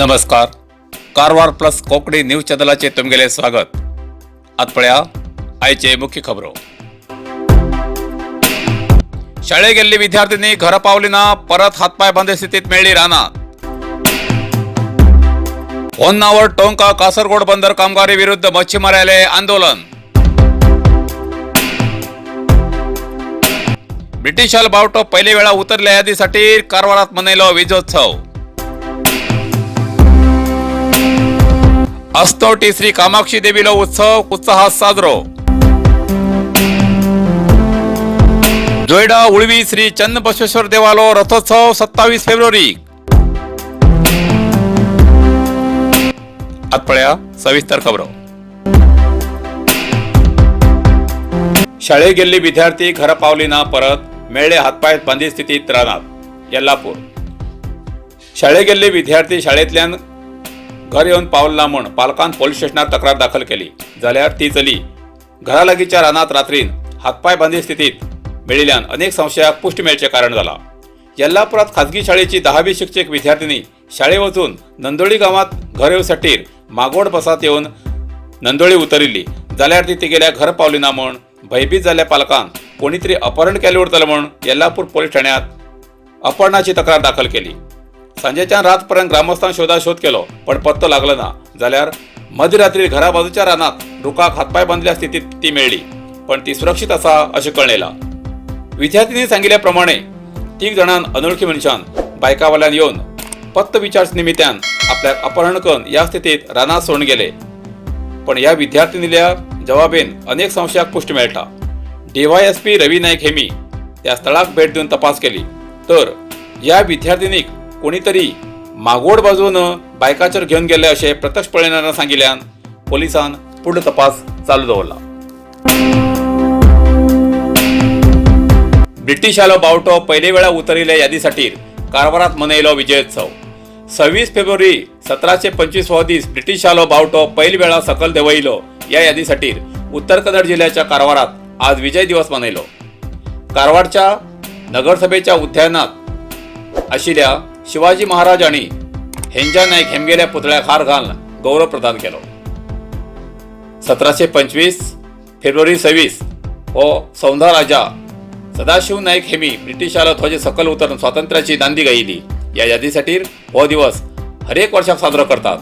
नमस्कार, Karwar plus Konkani news चॅनलाचे तुमगेले स्वागत. आत पळया आयचे मुख्य खबरो. शाळे गेल्ली विद्यार्थिनी घरा पावली ना परत, हातपाय बंद स्थितीत मेळ्ळी रानात. होन्नावर टोंका कासरगोड बंदर कामगारी विरुद्ध मच्छीमाराले आंदोलन. ब्रिटिशाल बावटो पहिले वेळा उतरल्या यादीसाठी कारवारात मनयलो विजयोत्सव. अस्तोटी श्री कामाक्षी देवीलो उत्सव उत्साहात साजरो. जोयडा उळवी श्री चन्नबसवेश्वर देवालो रथोत्सव 27 फेब्रुवारी. आत पळया सविस्तर खबरो. शाळेत गेल्ली विद्यार्थी घरा पावली ना परत, मेळ्ळे हातपाय बांदी स्थितीत रानात. येल्लापूर. शाळेत गेल्ले विद्यार्थी शाळेंतल्यान घर येवन पावल ना म्हूण पालकान पोलीस स्टेशनार तक्रार दाखल केली. जाल्यार ती चली घरा लागींच्या रानात रात्रीन हातपाय बांदी स्थितीत मेळिल्ल्यान अनेक संशयाक पुष्टी मेळचें कारण जाला. येल्लापुरात खाजगी शाळेची 10वी शिक्षक विद्यार्थिनी शाळे वचून नंदोळी गांवात घर येवसाठीर मागोड बसात येवन नंदोळी उतरिल्ली. जाल्यार ती तिगेल्या घर पावली ना म्हूण भयभीत जाल्ल्या पालकान कोणी तरी अपहरण केलें उरतलें म्हूण येल्लापूर पोलीस ठाण्यात अपहरणाची तक्रार दाखल केली. सांजेच्यान रातपर्यंत ग्रामस्थान शोधाशोध केलो पण पत्तो लागलो ना. जाल्यार मध्यरात्री घरा बाजूच्या रानात रुखाक हातपाय बांदल्या स्थितीत ती मेळ्ळी, पण ती सुरक्षित आसा अशें कळ्ळेला. विद्यार्थिनी सांगिल्ल्या प्रमाणे तीग जाणां अनोळखी मनशान बायकावाल्यान येवन पत्त विचार निमित्यान आपल्याक अपहरण करून ह्या स्थितीत रानात सोडून गेले. पण ह्या विद्यार्थिनील्या जवाबेन अनेक संशयाक पुष्टी मेळटा. डीवायएसपी रवी नाईक हेमी त्या स्थळाक भेट दिवन तपास केली तर ह्या विद्यार्थिनीक कोणीतरी मागोड बाजून बायकाचेर घेवन गेले अशें प्रत्यक्ष पळयणाऱ्यांना सांगिल्ल्यान पोलिसान फुडलो तपास चालू दवरला. ब्रिटिशालो बावटो पयले वेळा उतरिल्ल्या यादीसाठी कारवारात मनयलो विजयोत्सव. 26 फेब्रुवारी 1725 हो दीस ब्रिटिशालो बावटो पयले वेळा सकल देंवयलो. या यादीसाठी उत्तर कन्नड जिल्ह्याच्या कारवारात आज विजय दिवस मनयलो. कारवारच्या नगरसभेच्या उद्यानात आशिल्ल्या शिवाजी महाराज आणि हेंजा नाईक हेमगेल्या पुतळ्याक हार घालून गौरव प्रदान केलो. 1725 फेब्रुवारी 26 हो सौंदा राजा सदाशिव नाईक हेमी ब्रिटिशाला ध्वज सकल उतरून स्वातंत्र्याची नांदी गायली. या यादीसाठी हो दिवस हरेक वर्षाक साजरो करतात.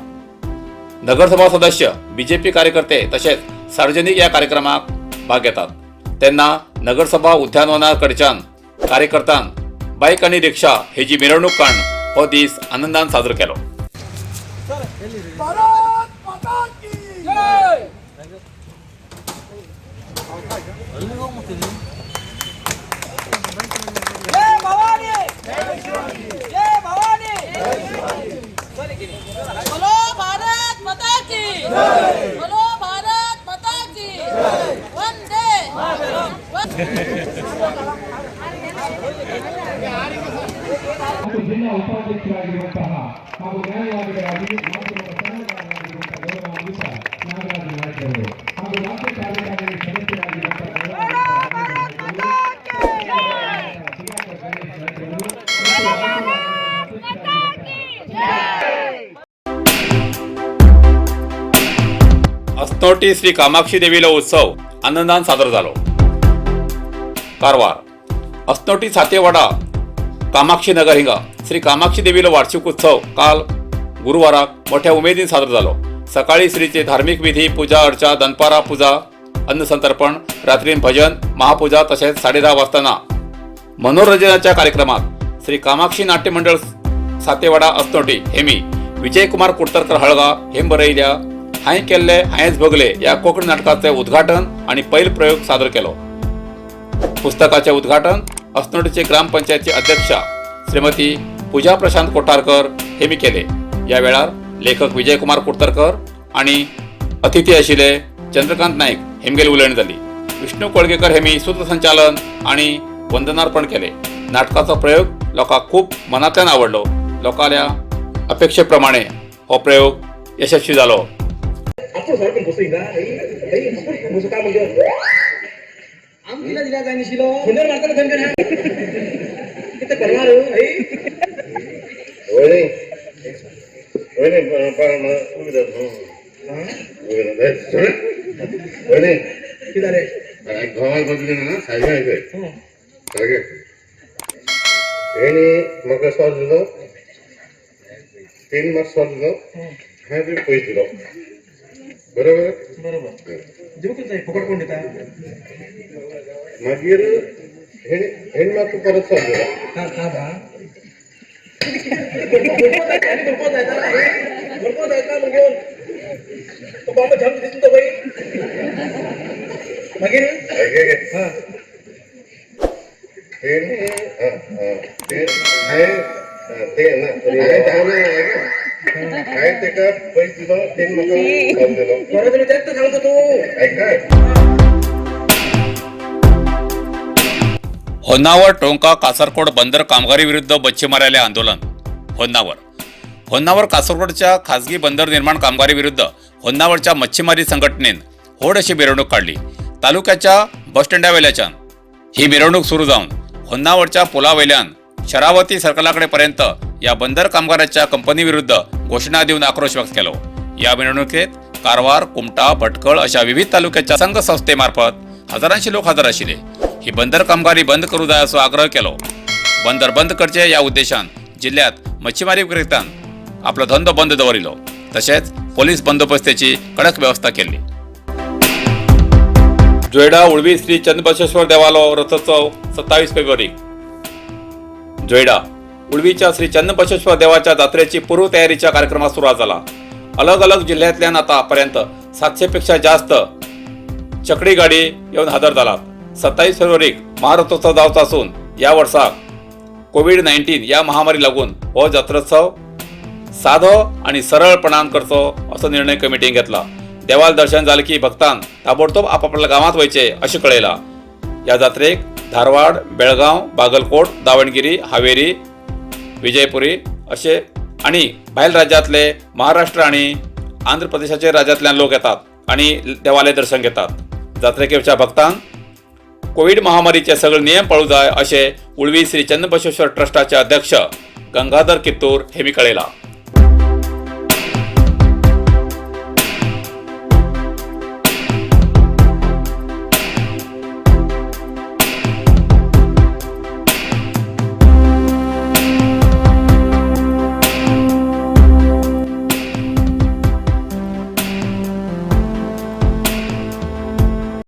नगरसभा सदस्य, बीजेपी कार्यकर्ते तसेच सार्वजनिक या कार्यक्रमाक भाग घेतात. तेन्ना नगरसभा उद्यानवना कडच्यान कार्यकर्त्यान बायक आणि रिक्षा हेजी मिरवणूक काडून हो दीस आनंदान साजरो केलो. भारत माता की जय! जय भवानी, जय भवानी! बोलो भारत माता की जय! बोलो भारत माता की जय! वंदे. ಹಾಗೂ ಜಿಲ್ಲಾ ಉಪಾಧ್ಯಕ್ಷರಾಗಿರುವಂತಹ ಹಾಗೂ ನ್ಯಾಯವಾದಿಗಳಾಗಿ, ಮಾಧ್ಯಮದ ಸಲಹೆಗಾರರಾಗಿರುವಂತಹ ಗೌರವಾನ್ವಿತ ನಾಗರಾಜ ನಾಯ್ಕರು ಹಾಗೂ ರಾಜ್ಯ ಕಾರ್ಯಕಾರಿಣಿ ಸದಸ್ಯರಾಗಿರುವಂತಹ ಗೌರವಾನ್ವಿತ ಸುಧಾಕರ್ ಗಣೇಶ್ ನಾಯ್ಕರು ಮತ್ತು अस्नोटी श्री कामाक्षी देवीलो उत्सव आनंदान सादर जालो. कारवार. अस्नोटी सातेवाडा कामाक्षी नगर हिंगा श्री कामाक्षी देवीलो वार्षिक उत्सव काल गुरुवाराक मोठ्या उमेदीन सादर जालो. सकाळी श्रीचे धार्मिक विधी, पूजा अर्चा, दनपारा पूजा, अन्नसंतर्पण, रात्रीन भजन, महापूजा तसेच 10:30 वाजताना मनोरंजनाच्या कार्यक्रमात श्री कामाक्षी नाट्य मंडळ सातेवाडा अस्नोटी हेमी विजयकुमार कुडतरकर हळगा हेम बरयल्या हांवें केल्ले हांवेंच भोगले या कोंकणी नाटकाचे उद्घाटन आणि पैल प्रयोग सादर केलो. पुस्तकाचे उद्घाटन अस्नोटीचे ग्रामपंचायतचे अध्यक्षा श्रीमती पूजा प्रशांत कोठारकर हे मी केले. या वेळार लेखक विजयकुमार कुडतरकर आणि अतिथी आशिल्ले चंद्रकांत नाईक हेमगेल उलोवणी जाली. विष्णू कोळगेकर हेमी सूत्रसंचालन आणि वंदनार्पण केले. नाटकाचो प्रयोग लोकांक खूब मनांतल्यान आवडलो. लोकांल्या अपेक्षेप्रमाणे हो प्रयोग यशस्वी जालो. 앞으로 저럴 건 못쓰니까 에이 앞으로 무슨 까먹겨. आमकीला दिला जाय निशिलो. 혼자 말까도 덤벼라 그때 परवाరు 에이. ओय ओय. कितें जालें? घोवाक बदली ना सारकें आयकय सारकें हेणी म्हाका सॉल दिलो तेणी म्हाका सॉल दिलो हांवें तुका पयशे दिलो बरोबर. बरोबर दिवंकच जाय, फुकट कोण दिता? मागीर हेणी हेणी म्हाका परत सॉल दिलो. हा हा हा भरपूर जायता, भरपूर जायता मग घेऊन तो बाबा झाम दिसून तो बाई मागीर. आयकय. हा. तेणी ते हांवें ते ना हांवें धांवना, हांवें तेका पयशे दिलो, तेणी म्हाका सॉल दिलो. परत तेच तर सांगतो तू. आयकय. होन्नावर टोंका कासरकोड बंदर कामगारी विरुद्ध मच्छीमाराले आंदोलन. होन्नावर होन्नावर कासरकोडच्या खासगी बंदर निर्माण कामगारी विरुद्ध होन्नावरच्या मच्छीमारी संघटनेन व्हड अशी मिरवणूक काढली. तालुक्याच्या बसस्टँडावेल्याच्यान ही मिरवणूक सुरू जावन होन्नावरच्या पुलावयल्यान शरावती सर्कलाकडेपर्यंत या बंदर कामगाराच्या कंपनी विरुद्ध घोषणा दिवन आक्रोश व्यक्त केलो. या मिरवणुकीत कारवार, कुमटा, भटकळ अशा विविध तालुक्याच्या संघ संस्थेमार्फत हजारांशी लोक हजर आशिल्ले. ही बंदर कामगारी बंद करू जाय असो आग्रह केलो. बंदर बंद करचे या उद्देशान जिल्ह्यात मच्छीमारी विक्रेत्यान आपलो धंदो बंद दवरिलो. तशेंच पोलीस बंदोबस्तेची कडक व्यवस्था केल्ली. जोयडा उळवी श्री चंद्रबसवेश्वर देवालो रथोत्सव 27 फेब्रुवारी. जोयडा उळवीच्या श्री चन्नबसवेश्वर देवाच्या जात्रेची पूर्वतयारीच्या कार्यक्रमात सुरुवात झाला. अलग अलग जिल्ह्यातल्यान आतापर्यंत 700 पेक्षा जास्त चकडी गाडी येऊन हजर झालात. 27 फेब्रुवारीक महारथोत्सव जावचो असून या वर्साक कोवीड-19 या महामारी लागून हो जात्रोत्सव साधो आणि सरळपणान करचो असो निर्णय कमिटीन घेतला. देवाल दर्शन जालें की भक्तांक ताबडतोब आपापल्या गांवांत वयचें अशें कळयलां. ह्या जात्रेक धारवाड, बेळगांव, बागलकोट, दावणगिरी, हावेरी, विजयपुरी अशे आणि भायल राज्यांतले, महाराष्ट्र आणि आंध्र प्रदेशाचे राज्यांतल्यान लोक येतात आणि देवालें दर्शन घेतात. जात्रेक येवच्या भक्तांक कोविड महामारीचे सगळे नियम पाळू जाय अशें उळवी श्री चन्नबसवेश्वर ट्रस्टाचे अध्यक्ष गंगाधर कित्तूर हेमी कळयलां.